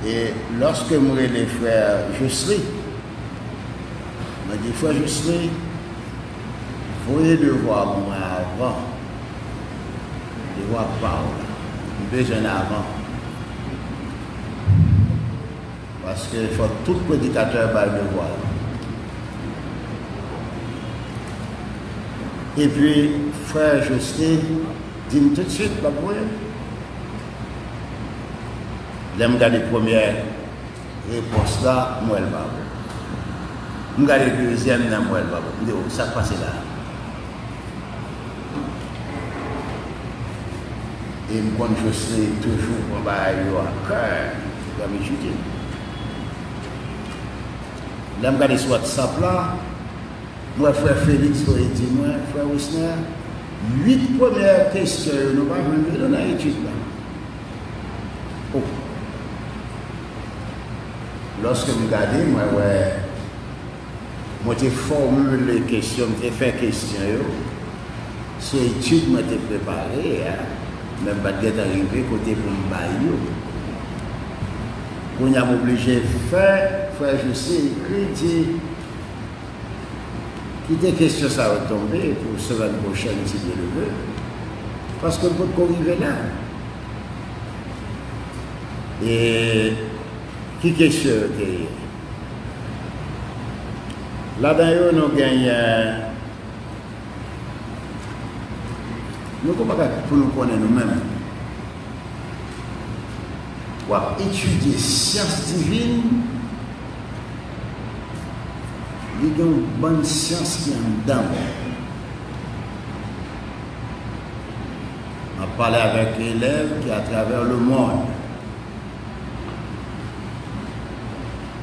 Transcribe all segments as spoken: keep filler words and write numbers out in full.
E lòske m rele frè Josry, mwen di, "Frè Josry, voye devwa pou mwen avan, devwa pa w la. M bezwen l avan." Paske fò tout predikatè bay devwa l. Epi, frè Josry di m toutswit, l ap voye. Lè m gade premyè repons la, m wè l pa bon. M gade dezyèm nan, m wè l pa bon. M di, "O, sa k pase la?" E m konn Josry toujou pran bagay yo a kè, l ap etidye. Lè m gade sou WhatsApp la, m wè frè Felix voye di mwen, "Frè Wisner, uit premyè kesyon yo, nou pa jwenn yo nan etid la." O. Lòske m gade, mwen wè, mwen te fòmile kesyon, m te fè kesyon yo sou etid mwen te prepare a, men m pa t gentan rive kote pou m bay yo. Kounye a, m oblije fè, frè Josry ekri, di, "Kite kesyon sa yo tonbe pou semèn pwochèn, si Dye le veut," paske m potko rive la. E ki kesyon yo te ye? Ladan yo, nou genyen, nou gen yon bagay pou nou konnen nou menm. W ap etidye syans divin, li gen yon bann syans ki anndan w. M ap pale avèk elèv ki atravè lemonn.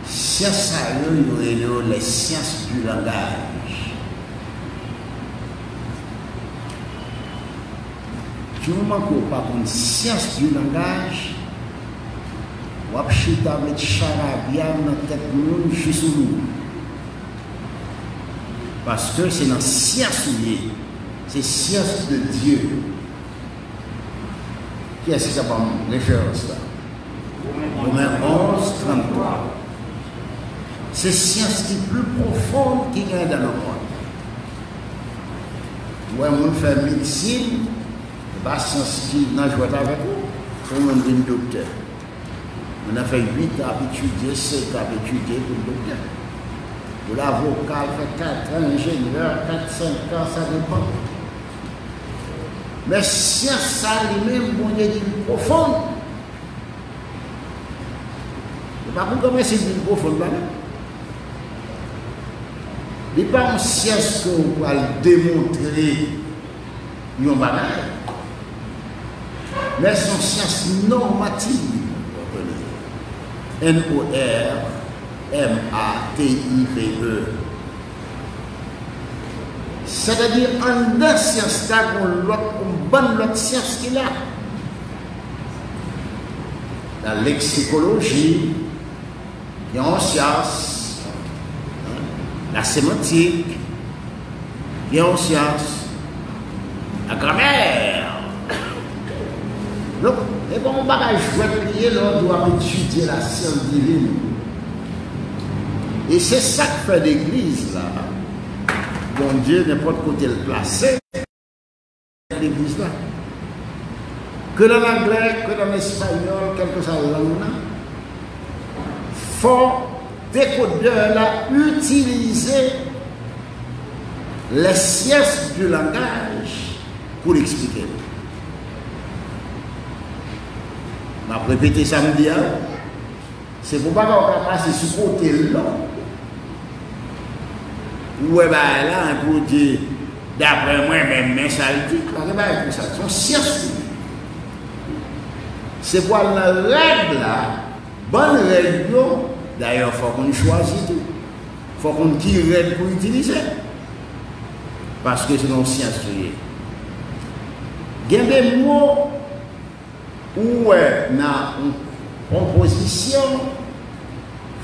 Syans sa yo, yo rele yo les sciences du langage. Di moman ke w pa konn science du langage, w ap chita met charabya nan tèt moun jis ou mouri. Paske se nan syans ou ye. Se science de Dieu. Kiyès ki ka ban m referans la? Women onz, tranntwa. Se syans ki pli pwofon ki genyen dan le mond. Ou wè moun fè medsin, se pa syans ki nan jwèt avèk ou, pou moun vin doktè. Moun nan fè uit an ap etidye, sèt an ap etidye pou l doktè. Pou l avoka, l fè kat an enjenyè, kat, senk an, sa depann. Men syans sa li menm, Bondye di l pwofon. Se pa pou granmesi di l pwofon la, non. Li pa yon syans ke w pral demontre yon bagay, men se yon syans nòmativ, N O R M A T I V E. Sètadi, anndan syans la, gon lòt, yon bann lòt syans ki la. La leksikoloji, gen yon syans, la semantik, gen yon syans, la gramè. Donk, e pa yon bagay jwèt li ye lè w di w ap etidye la syans divin. E se sa k fè legliz la, Bondye, nenpòt kote l plase legliz la, ke l an anglè, ke l an espanyòl, kèlkeswa lang nan, fò dekodè la itilize les sciences du langage pou l eksplike l. M ap repete sa m di a. Se pou bagay ou ka pase sou kote l non. Ou wè bagay la, epi ou di, "Daprè mwen, men, men sa l di." Pa gen bagay konsa. Se yon syans li ye. Se pou al nan règ la, bann règ yo, dayè, fòk ou chwazi tou. Fòk ou konn ki règ pou itilize. Paske se yon syans li ye. Gen de mo ou wè nan yon konpozisyon,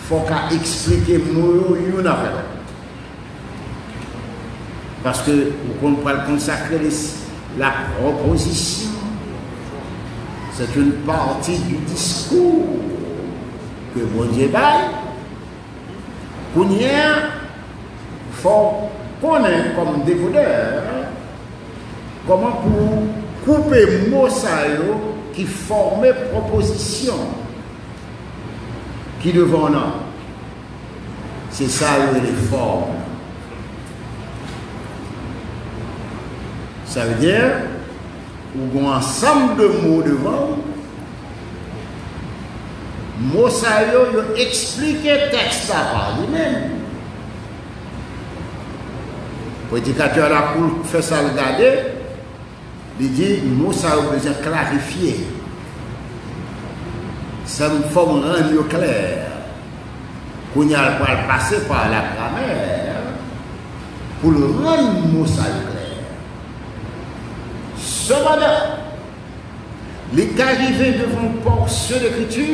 fò w ka eksplike mo yo youn apre lòt. Paske ou konn pral konsakre li, la proposition, c'est une partie du discours. ke Bondye bay. Kounye a, fò w konnen kòm dekodè kòman pou w koupe mo sa yo ki fòme pwopozisyon ki devan w nan. Se sa yo rele fòm. Sa vle di, ou gen yon ansanm de mo devan w. Mo sa yo, yo eksplike tèks la pa li menm. Predikatè la, pou l fè sa l gade, li di, mo sa yo bezwen klarifye. Sa m fò m rann yo klè. Kounye a, l pral pase pa la gramè pou l rann mo sa yo klè. Sepandan, li ka rive devan yon pòsyon lekriti,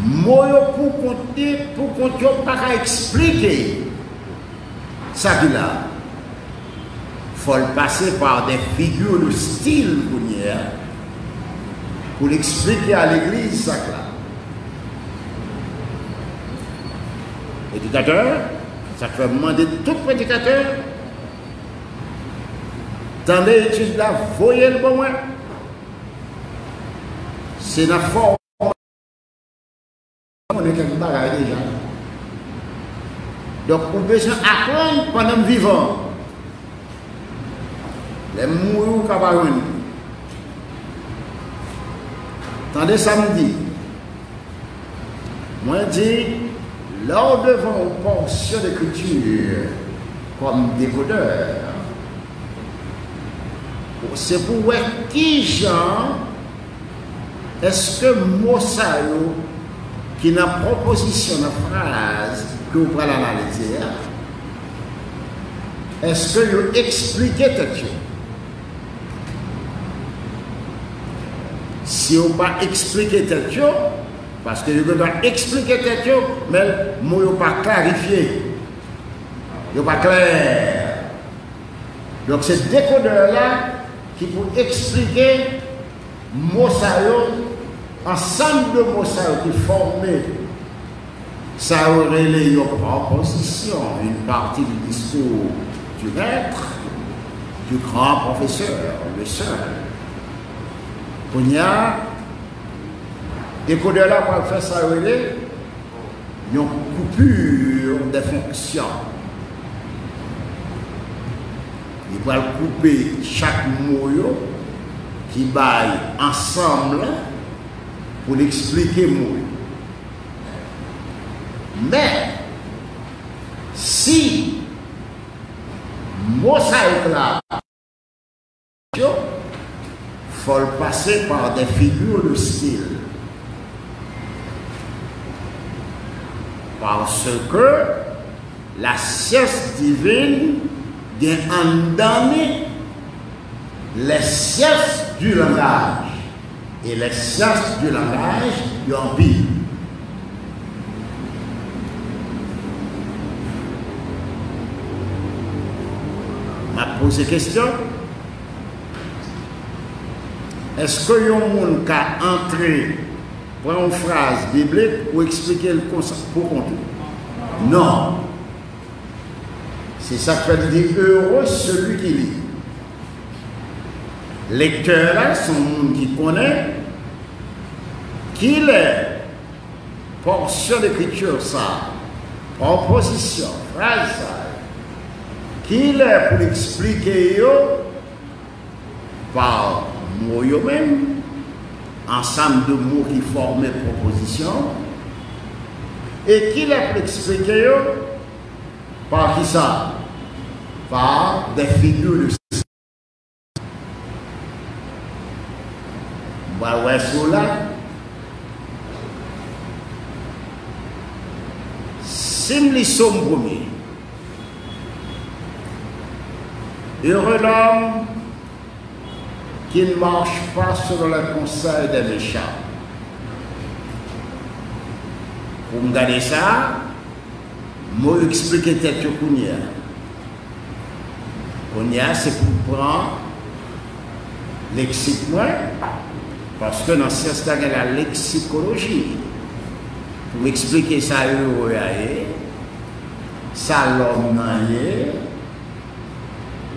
mo yo pou kont li, pou kont yo pa ka eksplike sa ki la. Fò l pase pa de figure de style kounye a pou l eksplike a legliz sa k la. Predikatè, sa k fè m mande tout predikatè, tande etid la, voye l ban mwen. Se nan fòm konnen kèk bagay deja. Donk, ou bezwen aprann pandan m vivan. Lè m mouri, ou ka pa jwenn li. Tande sa m di. Mwen di, lè w devan yon pòsyon lekriti kòm dekodè, se pou w wè kijan èske mo sa yo ki nan pwopozisyon, nan fraz ke w pral analize a, èske yo eksplike tèt yo? Si yo pa eksplike tèt yo, paske yo gendwa eksplike tèt yo, men mo yo pa klarifye, yo pa klè. Donk, se dekodè la ki pou eksplike mo sa yo, ansanm de mo sa yo ki fòme sa yo rele yon pwopozisyon, une partie du discours du maître, du grand professeur, le saint. Kounye a, dekodè la pral fè sa yo rele yon coupure de fonction. Li pral koupe chak mo yo ki bay ansanm lan pou l eksplike mo yo. Men, si mo sa yo k la yo, fò l pase pa de figure de style. Parce que la science divine gen anndan li les sciences du langage. E les sciences du langage yo anpil. M ap poze kesyon. Èske yon moun ka antre, pran yon fraz biblik ou eksplike l konsa, pou kont ou? Non. Se sa k fè li di, heureux celui qui lit. Lektè la se yon moun ki konnen kilè pòsyon lekriti sa, pwopozisyon, fraz sa, kilè pou l eksplike yo pa mo yo menm, ansanm de mo ki fòme pwopozisyon, e kilè pou l eksplike yo pa kisa? Pa de figure de M pral wè si w la. Si m li Sòm premye. Heureux l'homme qui ne marche pas selon les conseils des méchants. Pou m gade sa, mo yo eksplike tèt yo kounye a. Kounye a, se pou m pran leksik mwen, Paske nan syans la gen la leksikoloji. Pou eksplike sa ewe a ye, sa lòm nan ye,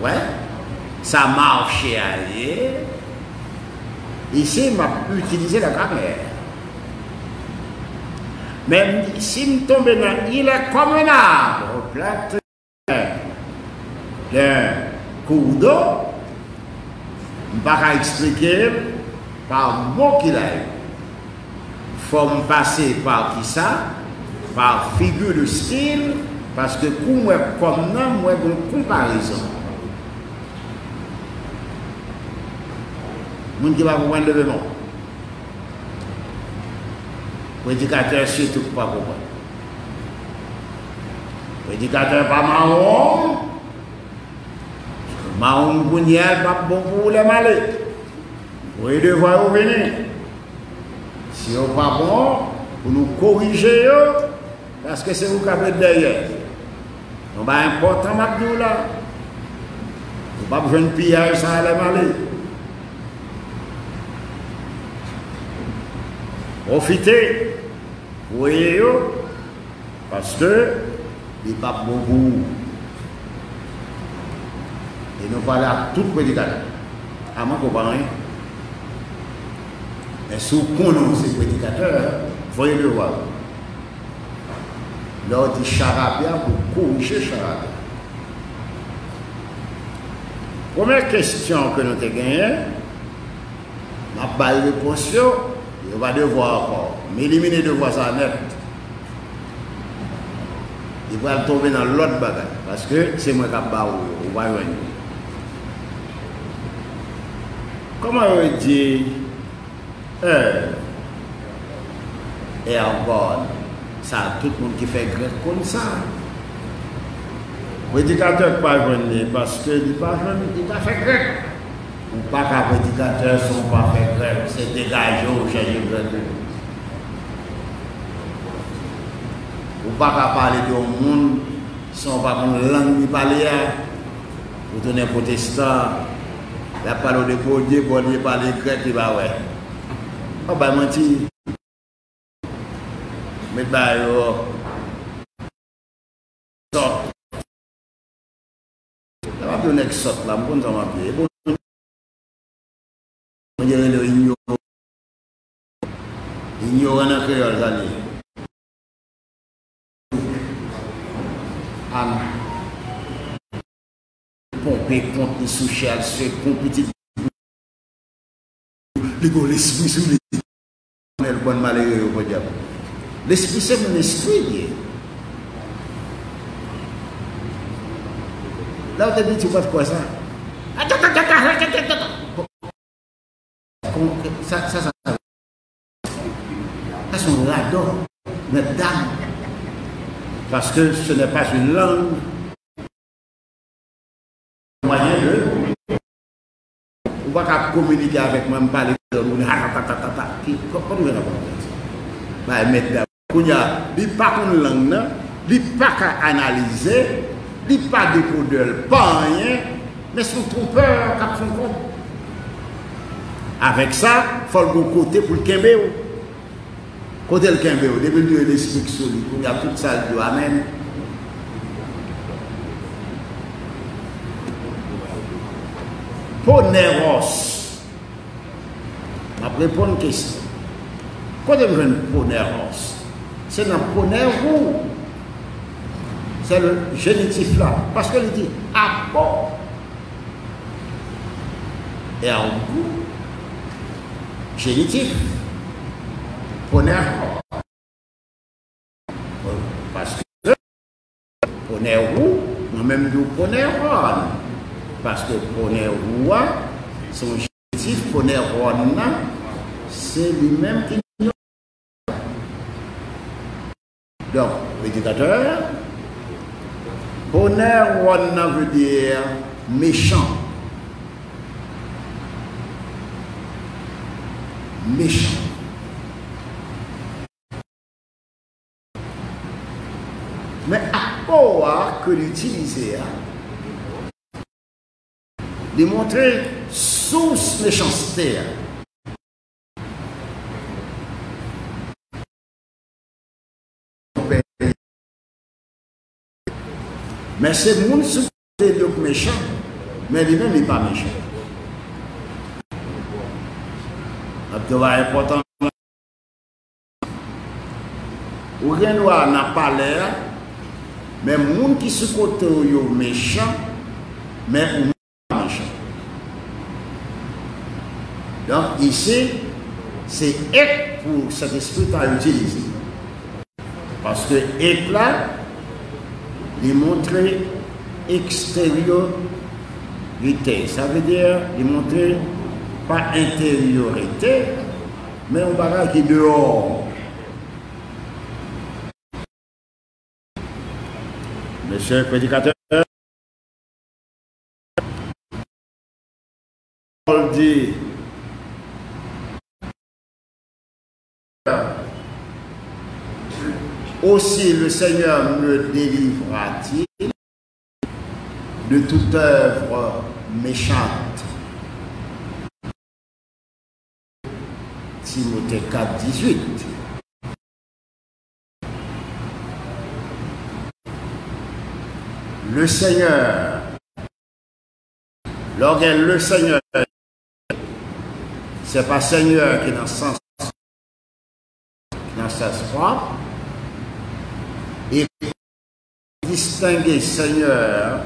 wè, sa mache a ye, isi m ap itilize la gramè. Men si m tonbe nan il est comme un arbre planté d'un cours d'eau, m pa ka eksplike l pa mo ki la yo. Fò m pase pa kisa? Pa figure de style, paske kou m wè kòm nan, m wè gon konparezon. Moun ki pa konprann, leve men w. Predikatè sitou ki pa konprann. Predikatè pa mawon. Mawon kounye a, l p ap bon pou ou lè m ale. Voye devwa yo vini. Si yo pa bon, pou nou korije yo, paske se ou k ap ret dèyè. Yon bagay enpòtan m ap di w la. Ou p ap jwenn piyaj sa a lè m ale. Pwofite, voye yo, paske li p ap bon pou ou. E nou pale ak tout predikatè. Amwen ke w pa anyen. Men si w konnen w se predikatè, voye devwa yo. Lè w di charape a, pou korije charape a. Premye kesyon ke nou te genyen, m ap bay repons yo, yo pa devwa ankò. M elimine devwa sa nèt. Li pral tonbe nan lòt bagay, paske se mwen k ap ba ou yo, ou pa jwenn yo. Kòman yo di, Èrgòn, sa tout moun ki fè grèk konn sa. Predikatè k pa jwenn li, paske li pa jwenn, li pa fè grèk. Ou pa ka predikatè san w pa fè grèk, se degaje w chèche grèk ou. Ou pa ka pale de yon moun san w pa konn lang li pale a. Ou tounen pwotestan, l ap pale w de Bondye, Bondye pale grèk, li pa wè. W ap bay manti. Met bagay yo sòt. Lè m ap di yon nèg sòt la, m konn sa m ap di. E bon, Bondye rele yo inyoran. Inyoran nan kreyòl, sa l ye. Ann ponpe kont li sou chè a, l se kon pitit. Li gen lespri sou li. L bann malere yo, podyab. Lespri se menm lespri l ye. Lè w te piti, w pa t kwè sa. Sa, sa, sa, sa se yon radò, mèt dam. Parce que ce n'est pas une langue. Mwayen de, ou pa ka kominike avèk mwen, m pale de moun, ha, ta, ta, ta, ta, ta. Ki, kò-, kòman w fè nan kominike? Bay mèt dam. Kounye a, li pa konn lang nan, li pa ka analize, li pa dekode l, pa anyen, men se yon tronpè k ap fè w kwè. Avèk sa, fò l gon kote pou l kenbe w. Kote l kenbe w? Depi l gen lespri k sou li, kounye a tout sa l di w, amèn. Poneros. M ap reponn kesyon. Kote m jwenn poneros? Se nan ponerou. Se le jenitif la. Paske li di apo. Ergou. Jenitif. Ponerou. Paske Ponerou, mwen menm m di w Poneron. Paske Ponerou a, se yon jenitif, Poneron nan, se li menm ki. Donk, predikatè, Poneron nan vle di mechan. Mechan. Men apo a ke l itilize a, li montre sous mechanste a. Men se moun sou kote l yo k mechan, men li menm li pa mechan. Ap gen bagay enpòtan. Ou gen dwa nan palè a, men moun ki sou kote w yo mechan, men ou menm pa mechan. Donk, isi, se et pou Sentespri ta itilize. Paske et la, li montre eksteryorite. Sa vle di, li montre pa enteryorite, men yon bagay ki deyò. Mesye predikatè, Paul dit, aussi le Seigneur me délivra-t-il de toute œuvre méchante. Timothée quatre, dix-huit. Le Seigneur, lè w gen le Seigneur, se pa Seigneur ki nan sans, ki nan sans pwòp, e distenge Seigneur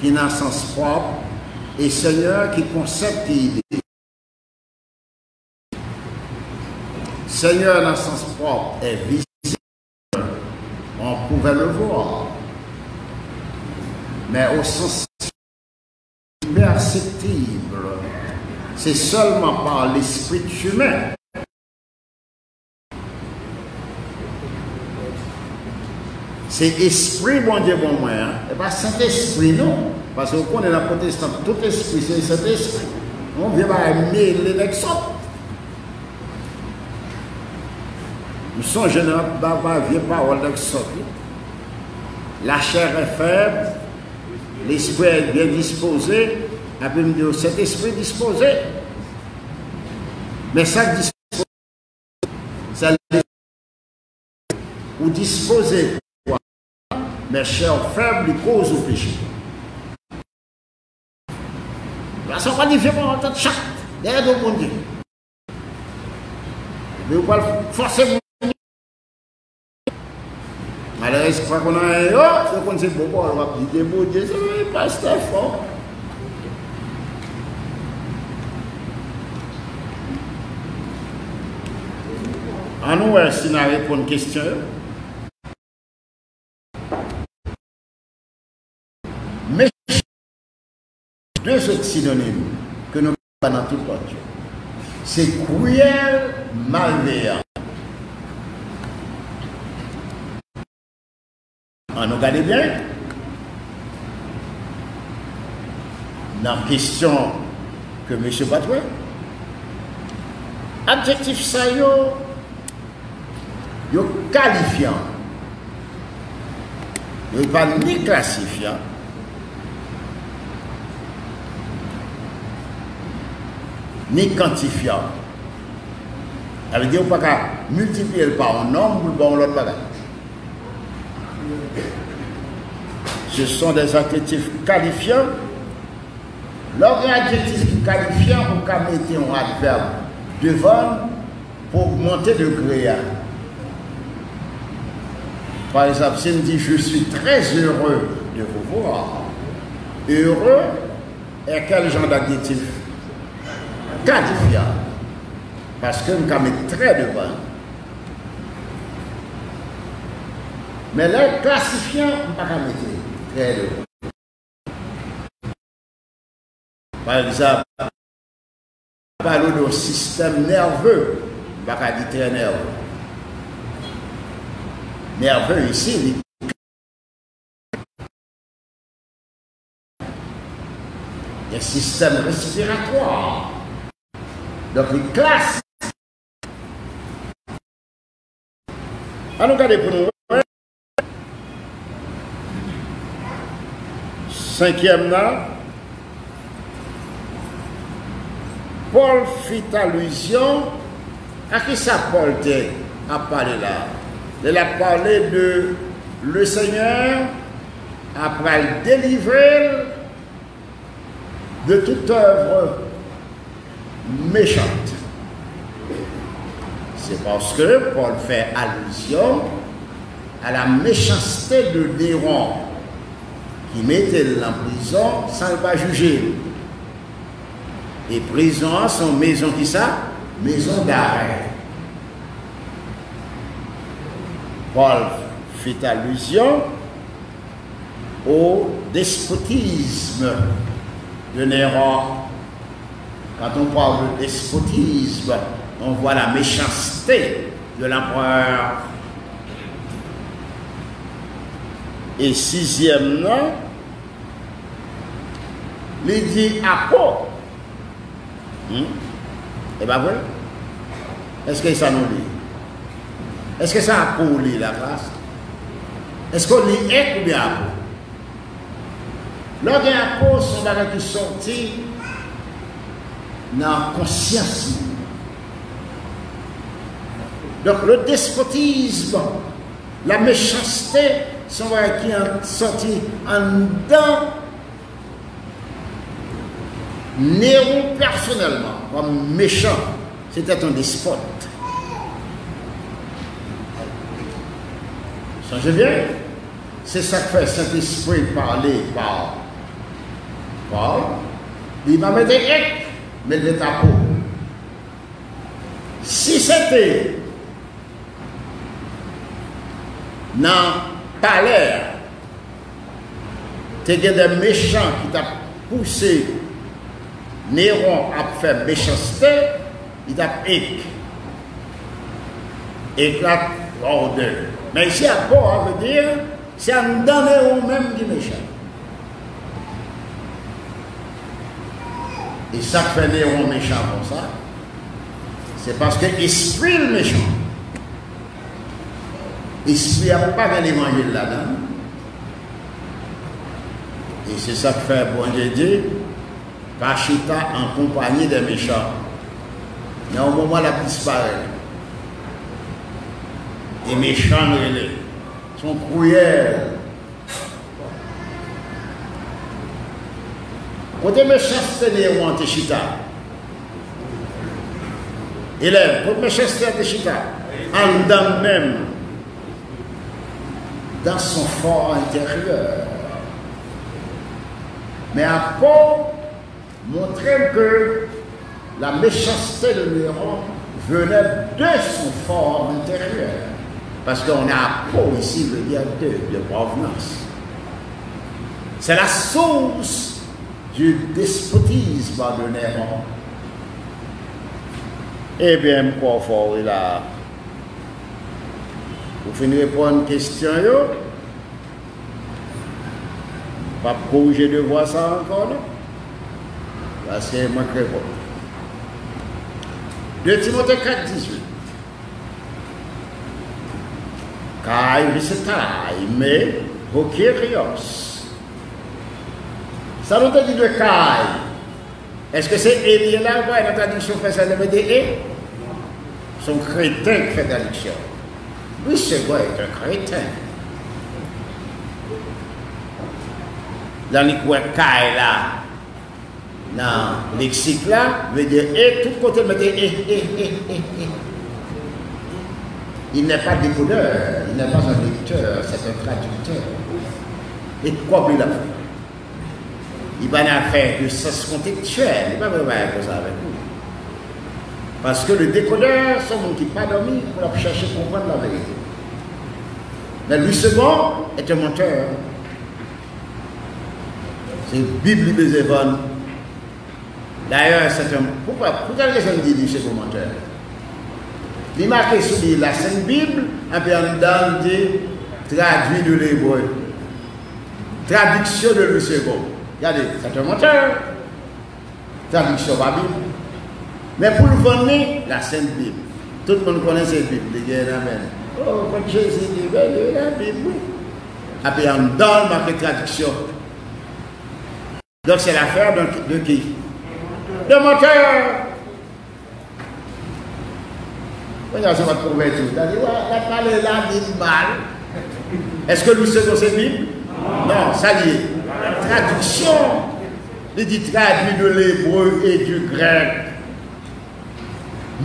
ki nan sans pwòp e Seigneur ki konsèp, ki ide. Seigneur nan sans pwòp est visible, on pouvait le voir. Mais au sens perceptible, c'est seulement par l'esprit humain. Se espri Bondye ban mwen an, e pa Sentespri non. Paske ou konnen nan pwotestan, tout espri se Sentespri. Yon vye bagay mele nèg sòt. M sonje nan ba, ba vye pawòl nèg sòt wi. La chair est faible, l'esprit est bien disposé, epi m di yo, Sentespri dispoze. Men sa k dispoze, se ou dispoze, men chè w fèb, li koz ou peche. Sa w pa di vye pawòl tèt chat dèyè do Bondye. Epi ou pral fòse moun. Malerèz pa konn anyen yo, yo konn se bon pawòl w ap di de Bondye, se pastè fò. Ann wè si n a reponn kesyon yo. Men de zòt sinonim ke nou pa nan tout lòt yo. Se kriyèl, malveyan. Ann nou gade byen nan kesyon ke mesye Patwè. Adjektif sa yo, yo kalifyan. Yo pa ni klasifyan, ni kantifyan. Sa vle di, ou pa ka miltipliye l pa yon nonm pou l ba w yon lòt bagay. Ce sont des adjectifs qualifiants. Lè w gen adjektif ki kalifyan, ou ka mete yon advèb devan l pou ogmante degre a. Pa egzanp, si m di, Je suis très heureux de vous voir. Heureux est quel genre d'adjectif? Kalifyan. Paske m ka met très devan l. Men lè l klasifyan, m pa ka mete très devan. Pa egzanp, pale w de yon sistèm nève, m pa ka di très nerveux. Nève isi, li gen sistèm respiratwa. Donk, li klasi. Ann nou gade pou nou wè. Senkyèm nan, Pòl fit alizyon a kisa Pòl te ap pale la? Lè l ap pale de le Seigneur a pral delivre l de toute œuvre méchante. C'est parce que Paul fait allusion à la méchanceté de Néron, ki mete l nan prizon san l pa jije l. E prizon an se yon mezon ki sa? Maison d'arrêt. Paul fait allusion au despotisme de Néron. Quand on parle de despotisme, on voit la méchanceté de l'empereur. E sizyèm nan, li di Apo. Hmm? E pa vre? Èske sa nou li? Èske sa Apo ou li la klas? Èske w li Ek oubyen Apo? Lè w gen Apo, se yon bagay ki sòti nan konsyans moun. Donk, le despotisme, la méchanceté, se yon bagay ki an- sòti anndan Néron pèsonèlman, kòm mechan, se te yon despòt. Sonje byen, se sa k fè Sentespri pale pa Pòl, li pa mete Ek, men l mete Apo. Si se te nan palè a, te gen de mechan ki t ap pouse Néron ap fè mechanste, li t ap Ek. Ek la, òdè. Men isi a, Apo a vle di, se anndan Néron menm ki mechan. E sa k fè Néron mechan konsa, se paske espri l mechan. Espri a pa gen levanjil ladan l. E se sa k fè Bondye di, pa chita an konpanyi dè mechan. Nan yon moman, l ap disparèt. E mechan l rele. Se yon kouyè. Kote mechanste Néron an te chita? Elèv, kote mechanste a te chita? Anndan l menm. Dans son for intérieur. Men Apo montre m ke la méchanceté de Néron venait de son for intérieur. Parce qu'on a Apo ici veut dire de, de provenance. C'est la source du despotisme de Néron. Ebyen, m kwè w fò wi la. Ou fin reponn kesyon yo? M p ap korije devwa sa a ankò non. Paske mwen k reponn. De Timote kat dizuit. Kai visitae me vocerios. Sa nou te di de Kai? Èske se e li ye la? Ou pa wè nan tradiksyon fransè yo mete e? Se yon kreten ki fè tradiksyon. Louis Segond est un crétin. Lè li kwè Kai la nan leksik la, vle di e, tout kote l mete e, e, e, e, e. Il n'est pas décodeur, il n'est pas un lecteur, c'est un traducteur. E kòb li l ap fè. Li pa nan afè de sans kontekstyèl, li pa vle bagay konsa avèk ou. Paske le décodeur, se yon moun ki pa dòmi, pou l ap chèche konprann laverite. Men Louis Segond est un menteur. Se Bib li bezwen vann. Dayè, sèten, poukwa, poukwa l bezwen di Louis Segond mantè? Li make sou li la Sent Bib, epi anndan l di tradui de l'hébreu. Tradiksyon de Louis Segond. Gade, sèten mantè. Tradiksyon pa Bib. Men pou l vann li, la Sent Bib. Tout moun konnen se Bib li gen nan men l. Oh, kot Jezi di, ben, li la Bib, wi. Epi anndan l make tradiksyon. Donk, se lafè de, de ki? De mantè! Kounye a, se pa t konvenki w. Sa di, w ap pale Labib mal. Èske Louis Segond se Bib? Non, sa l ye. Tradiksyon, li di traduit de l'hébreu et du grec.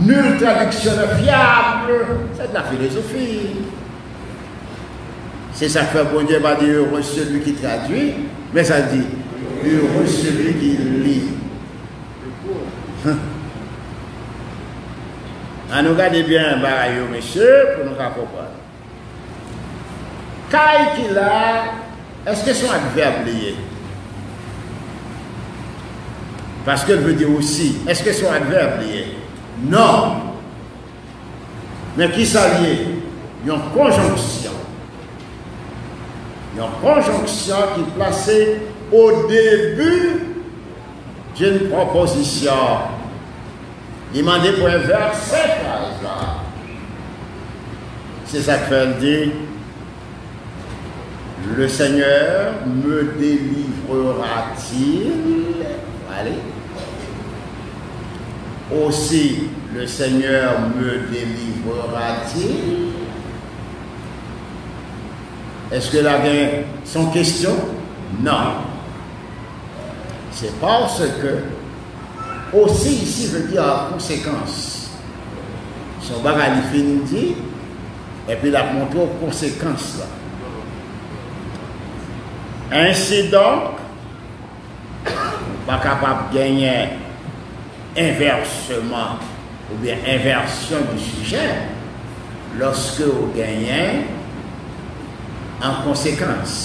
Nulle traduction n'est fiable. C'est de la philosophie. Se sa k fè Bondye pa di heureux celui qui traduit, men sa l di heureux celui qui lit. Ann nou gade byen bagay yo, mesye, pou nou ka konprann. Kay ki la, èske se yon advèb li ye? Paske l vle di osi. Èske se yon advèb li ye? Non. Men ki sa l ye? Yon konjonksyon. Yon konjonksyon ki plase au début d'une proposition. Li mande pou envèse fraz la. Se sa k fè l di, le Seigneur me délivrera-t-il? Allez. Aussi, le Seigneur me délivrera-t-il? Èske la gen son kesyon? Non. Se paske osi isi vle di an konsekans. Se yon bagay li fin di, epi l ap montre w konsekans la. Ensidonk, ou pa kapab genyen envèsman oubyen envèsyon di sijè lòske w genyen an konsekans.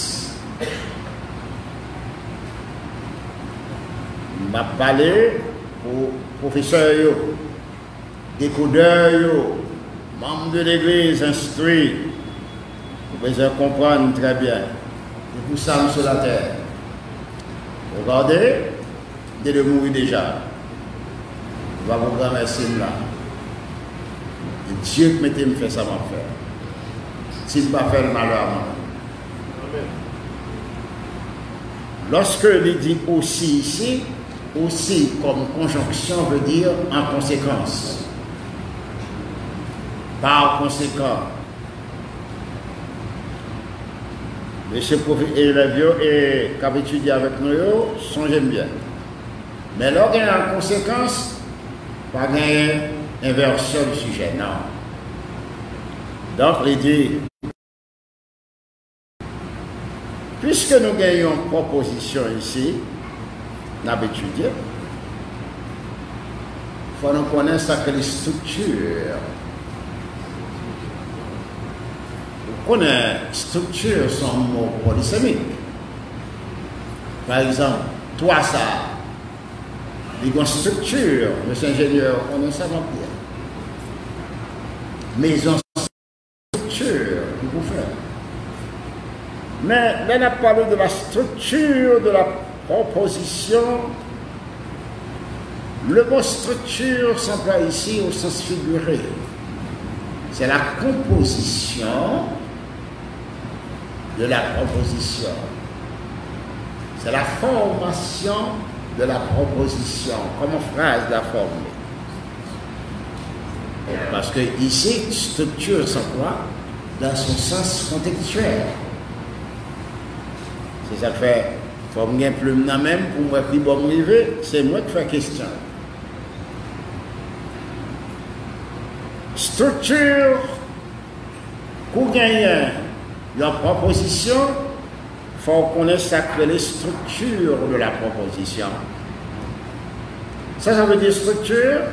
M ap pale pou pwofesè yo, dekodè yo, manm de legliz enstwi. Ou bezwen konprann trè byen. Se pou sa m sou latè. Ou gade, m te dwe mouri deja. Ou pa pou granmèsi m la. E Dye k mete m fè sa m ap fè. Si m pa fè l, malè a mwen. Lòske li di osi isi, osi kòm konjonksyon vle di an konsekans. Par konsekan, mesye pwofe-, elèv yo e k ap etidye avèk nou yo, sonje m byen. Men lè w gen an konsekans, pa genyen envèsyon de sijè, non. Donk, li di, piske nou gen yon pwopozisyon isi, n ap etidye, fò nou konnen sa k rele estrikti. Ou konnen estrikti se yon mo polisemik. Pa egzanp, twa sa a, li gen yon estrikti, mesye enjenyè, ou konnen sa m ap di a. Mezon estrikti ki pou fè. Men, lè n ap pale de la structure de la proposition, le mot structure s'emploie ici au sens figuré. C'est la composition de la proposition. C'est la formation de la proposition. Kòman fraz la fòme? Paske isi, structure s'emploie dans son sens contextuel. Se sa k fè, fò m gen plim nan men m pou m wè ki bò m rive, se mwen k fè kesyon. Estrikti, pou genyen yon pwopozisyon, fò w konnen sa k rele structure de la proposition. Sa, sa vle di structure,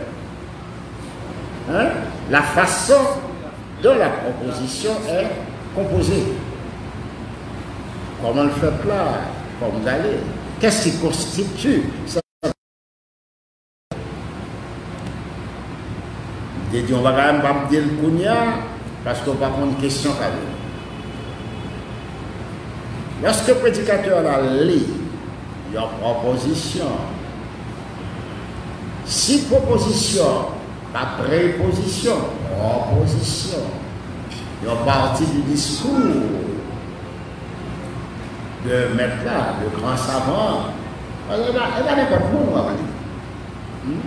hein? La façon dont la proposition est composée. Kòman l fèt la? Kòman l ale? Qu'est-ce qui constitue sa? M te di yon bagay, m p ap di l kounye a, paske w pa konn kesyon k ap vini. Lòske predikatè la li yon pwopozisyon, si pwopozisyon pa prepozisyon, pwopozisyon, yon pati di diskou de mèt la, de gran savan an, e pa, e pa nenpòt moun w ap li. Hmm?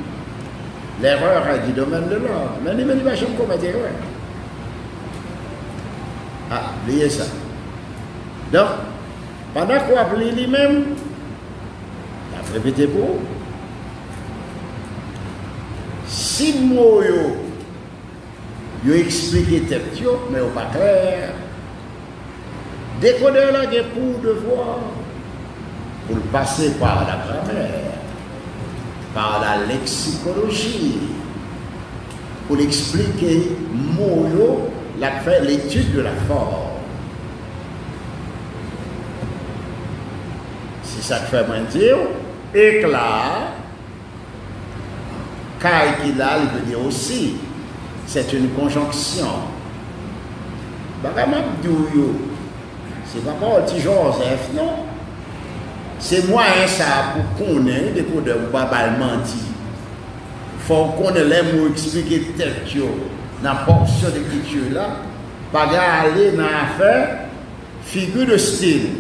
L'erreur est du domaine de l'homme. Men li menm li pa janm komèt erè. Ah, bliye sa. Donk, Pandan ke w ap li li menm, l ap repete pou ou. Si mo yo, yo eksplike tèt yo, men yo pa klè, dekodè la gen pou devwa pou l pase pa la gramè, pa la leksikoloji, pou l eksplike mo yo, l ap fè l'étude de la forme. Se sa k fè mwen di w, ekla, kay ki la, li vle di osi. C'est une conjonction. Bagay m ap di w yo, se pa pawòl ti Joseph, non. Se mwayen sa a pou konnen, wi, dekodè, pou pa ba l manti. Fò w konnen lè mo eksplike tèt yo nan pòsyon lekriti la, pa gen ale nan afè figure de style.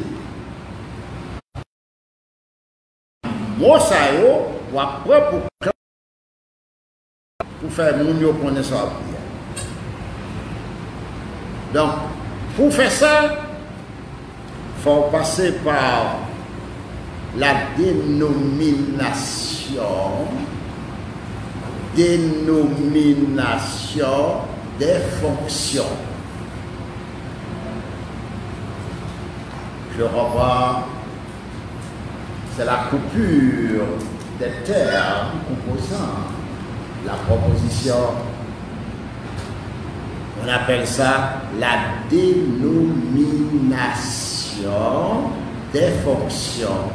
Mo sa yo, w ap pran pou kla-, pou fè moun yo konnen sa w ap di a. Donk, pou fè sa, fò w pase pa la dénomination, dénomination des fonctions. Je reprends. C'est la coupure des termes composant la proposition. On appelle ça la dénomination des fonctions.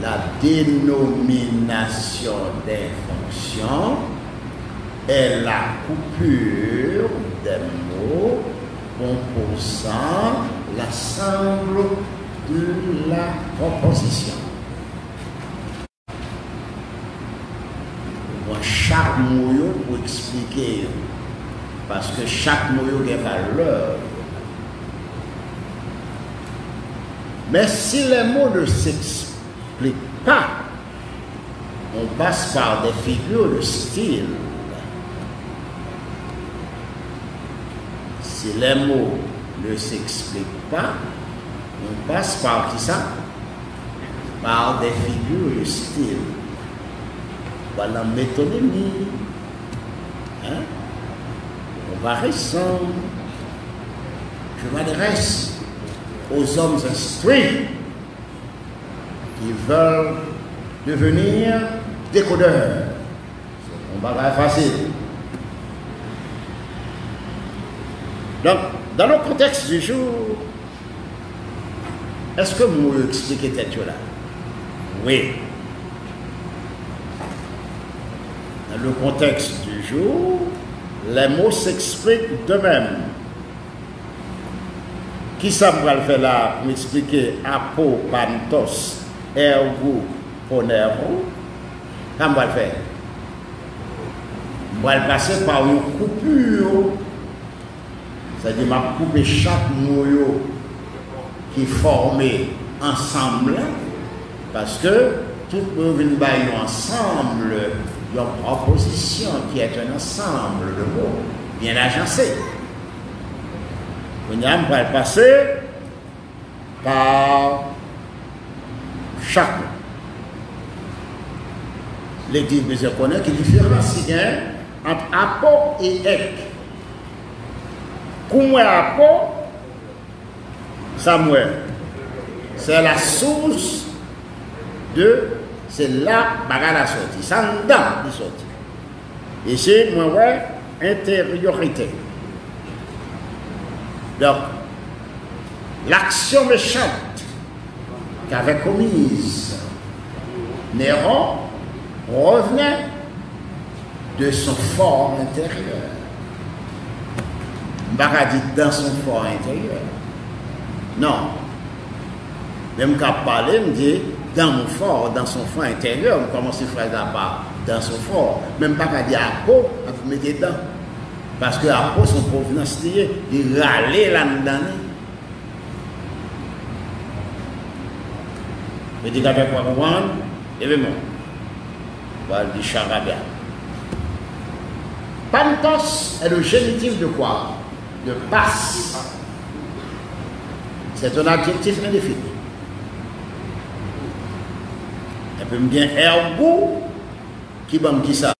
La dénomination des fonctions est la coupure des mots composant l'ensemble de la proposition. Ou pran chak mo yo pou eksplike yo. Paske chak mo yo gen valè yo. Men si les mots ne s'expliquent pas, on passe par des figures de style. Si les mots ne s'expliquent pas, on passe par qui ça? Par des figures de style. Ou pral nan metonimi. Hein? On va récemment. Je m'adresse aux hommes instruits qui veulent devenir décodeurs. Se yon bagay fasil. Donk, dans le contexte du jour, èske mo yo eksplike tèt yo la? Wi. Dans le contexte du jour, les mots s'expliquent d'eux-mêmes. Kisa m pral fè la pou m eksplike apo, pantos, ergo, ponervo? Sa m pral fè? M pral pase pa yon koupur. Sa di m ap koupe chak mo yo ki fòme ansanm lan, paske tout mo yo vin bay yon ansanm, yon pwopozisyon ki est un ensemble de mots bien agencés. Kounye a, m pral pase pa chak mo. Legliz bezwen konnen ki diferans ki gen ant apo e ek. Kou m wè apo, sa m wè, c'est la source de, se la bagay la sòti. Se anndan li sòti. Isi, mwen wè enteryorite. Donk, l'action méchante qu'avait commise Néron provenait de son for intérieur. M pa ka di dans son for intérieur. Non. Lè m ka pale, m di dans mon for, dans son for intérieur. M kòmanse fraz la pa dans son for. Men m pa ka di apo, epi mete dans. Paske apo se yon pwovenans li ye, li rale l anndan li. Predikatè k pa konprann, leve men w. Pral di charabya. Pantos est le génitif de quoi? de passe. C'est un adjectif indéfini. Epi m gen ergo ki ban m kisa?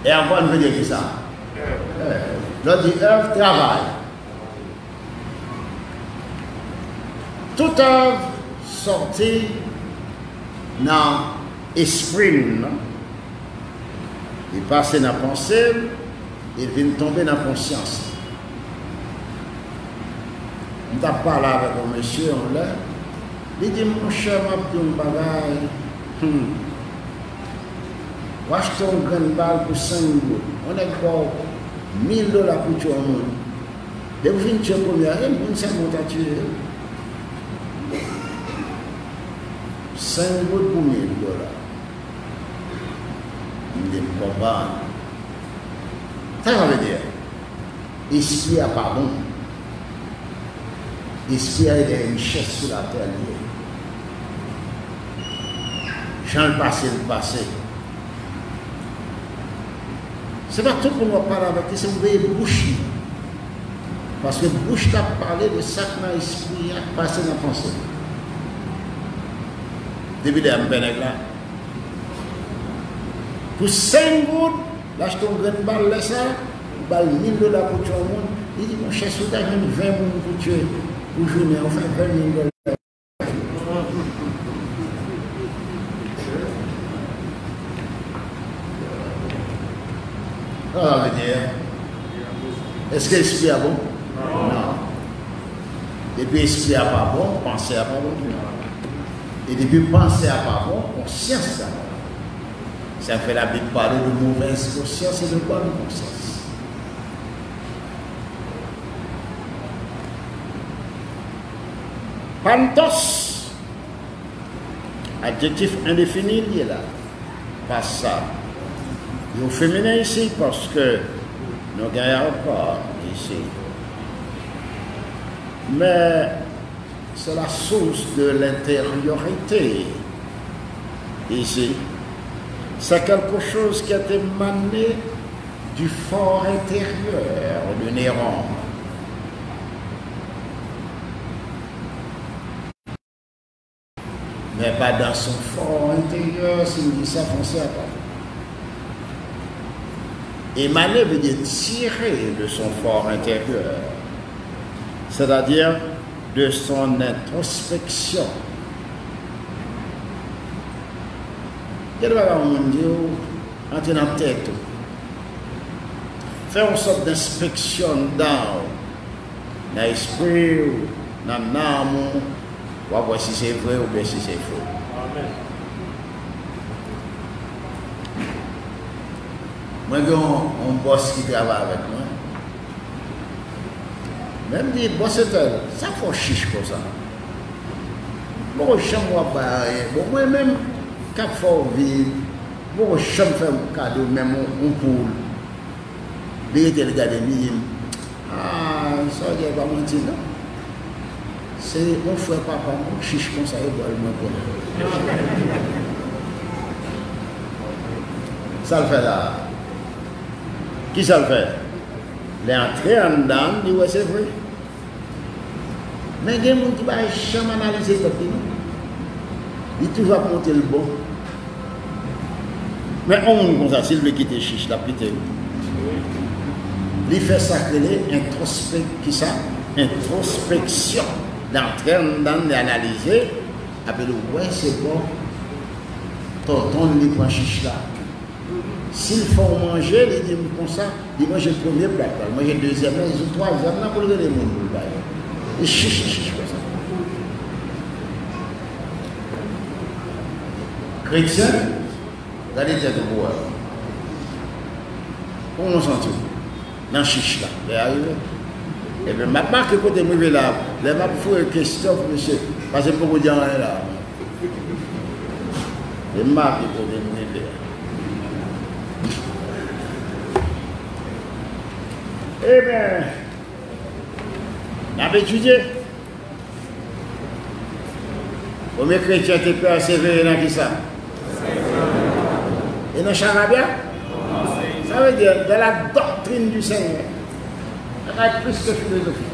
Ergo vle di kisa? Lè w di œuvre, travay. Tout œuvre sòti nan espri m nan, li pase nan panse m, li vin tonbe nan konsyans. M t ap pale avèk yon mesye yon lè, li di m, monchè, m ap di w yon bagay, hmm, w achte yon grenn bal pou senk goud, yon nèg ba w mil dola pou tye yon moun. Depi w fin tye premye a, e moun sèlman w ta tye. Senk goud pou mil dola. M di m konprann. Sa sa vle di? Espri a pa bon. Espri a e de richès sou latè li ye. Jan l pase, l pase. Se pa tout moun w ap pale avèk li, se pou veye bouch li. Paske bouch la ap pale de sa k nan espri a, k pase nan panse. Depi dèyè m pè nèg la. Pou senk goud, l achte yon grenn bal lè sa, ou ba l mil dola pou tye yon moun. Li di, monchè, si w ta jwenn ven moun pou tye pou jounen an, ou fè ven mil dola. Sa sa vle di? Èske espri a bon? Non. Depi espri a pa bon, panse a pa bon tou. E depi panse a pa bon, konsyans la pa bon. Sa fè Labib pale de mauvaise conscience et de bonne conscience. Pantos, adjektif endefini l ye la. Pas sa. Yo feminen isi paske nou gen ankò isi. Men c'est la source de l'intériorité ici. C'est quelque chose qui est émané du fort intérieur de Néron. Men pa dans son fort intérieur, si m di sa, franse a pa bon. Émaner veut dire tirer de son fort intérieur, c'est-à-dire de son introspection. Gen de bagay yon moun di w, antre nan tèt ou. Fè yon sòt denspeksyon anndan w, nan espri w, nan nanm ou, w ap wè si se vre oubyen si se fo. Mwen gen yon, yon bòs ki travay avèk mwen. Men m di, bòs entèl, sa fè w chich konsa? M poko janm wè w ap bay anyen. Bon, mwen menm k ap fè w viv, m poko janm fè w kado menm yon, yon poul. Li rete, li gade m, li di m, a, sa w di a pa manti non. Se yon frè papa m, yon chich konsa, yo ba l mwen pran. Sa l fè la a? Kisa l fè? Lè antre anndan l, li wè se vre. Men gen moun ki pa janm analize tèt li non. Li toujou ap montre l bon. Men yon moun konsa, si l vle kite chich, l ap kite wi. Li fè sa k rele entrospek-, kisa? Entwospeksyon. Li antre anndan l, li analize, apre li wè se bò tonton l li pran chich la. Si l fè w manje, li di m konsa, li manje premye plat la, li manje dezyèm nan, li sou twazyèm nan pou l rele moun pou l bay. Li chich, li chich konsa. Kretyen, gade tèt ou pou wè. Kòman w santi w nan chich la, lè a rive? Ebyen, m ap make kote m rive la, lè m ap foure kesyon pou misye, paske m poko di anyen la. E m make kote m rive a. Ebyen, n ap etidye. Premye kretyen te pèsevere nan kisa? E nan charabya? Ça veut dire, dans la doctrine du Seigneur, bagay plis ke filozofi.